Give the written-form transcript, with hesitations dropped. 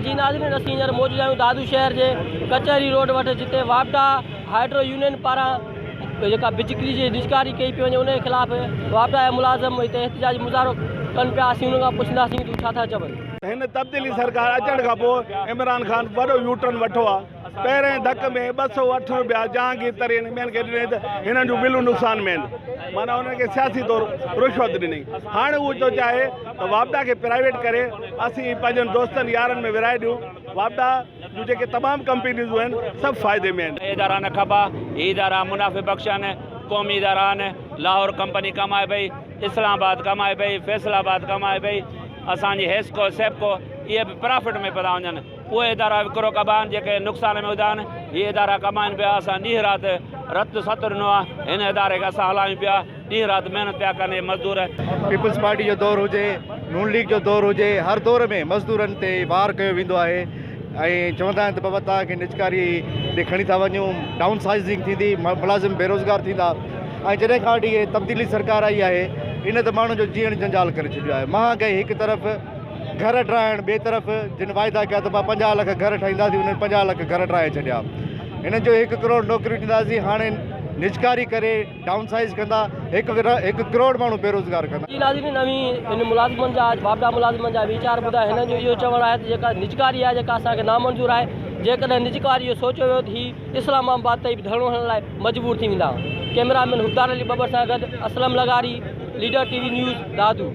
جي ناظرين اسين هينئر موجود آهيون دادو شهر جي ڪچهري روڊ وٽ جتي واپڊا هائيڊرو يونين پاران جيڪا بجلي جي نجڪاري ڪئي پئي وڃي ان جي خلاف واپڊا جا ملازم هتي احتجاجي مظاهرو ڪن پيا اسين انهن کان پڇنداسين ته هو ڇا ٿا چون. هن تبديلي سرڪار اچڻ کان پوء عمران خان وڏو يوٽرن وٺو آ پهرئين ڌڪ ۾ 208 روپيا جهانگير ترين ٻين کي ڏني ته هنن جون بلون نقصان ۾ آهن معنيٰ انهن کي سياسي طور رشوت ڏني هاڻي هو ٿو چاهي ته واپڊا کي پرائيويٽ ڪري اسين پنهنجن دوستن يارن ۾ ورهائي ڏيون واپڊا جون جيڪي تمام ڪمپنيون آهن سڀ فائدي ۾ آهن. اهي ادارا نه کپا، هي ادارا منافعي بخش آهن، قومي ادارا آهن، لاهور ڪمپني ڪمائي پئي، اسلام آباد ڪمائي پئي، فيصل آباد ڪمائي پئي، اسان جي حيسڪو، سيپڪو اهي به پرافٽ ۾ پيا ٿا وڃن، اهي ادارا وڪرو ڪبا آهن جيڪي نقصان ۾ هوندا آهن، هي ادارا ڪمائن پيا، اسان ڏينهن رات رت ست ڏنو آهي، هن اداري کي اسان هلايون پيا. ڏينهن رات محنت پيا ڪن اهي مزدور. پيپلز پارٽي جو دور هجي، نون ليگ جو دور هجي، هر دور ۾ مزدورن تي وار ڪيو ويندو آهي ۽ چوندا آهن ته بابا توهان کي نجڪاري ڏي کڻي ٿا وڃون، ڊائون سائيزنگ ٿيندي، ملازم بيروزگار ٿيندا ۽ جڏهن کان وٺي هي تبديلي سرڪار آئي آهي ان ته ماڻهن جو جيئڻ جنجال ڪري ڇڏيو آهي. مهانگائي هڪ طرف، گهر ڊاهڻ ٻئي طرف، جن واعدا ڪيا ته بابا 50 لک گهر ٺاهينداسين انهن 50 لک گهر ڊاهي ڇڏيا. هنن چيو هڪ ڪروڙ نوڪريون ڏينداسين هاڻي نجڪاري ڪري ڊائون سائيز ڪندا هڪ هڪ ڪروڙ ماڻهو بيروزگار ڪندا. جي ناظرين اوهين هن ملازمن جا واپڊا ملازمن جا ويچار ٻڌا هنن جو اهو چوڻ آهي ته جيڪا نجڪاري آهي جيڪا اسان کي نامنظور آهي جيڪڏهن نجڪاري جو سوچيو ويو ته هي اسلام آباد تائين به ڌرڻو هڻڻ لاء مجبور ٿي ويندا ڪئميرا مين حبدار علي ٻٻر سان گڏ اسلم لغاري ليڊر ٽي وي نيوز دادو.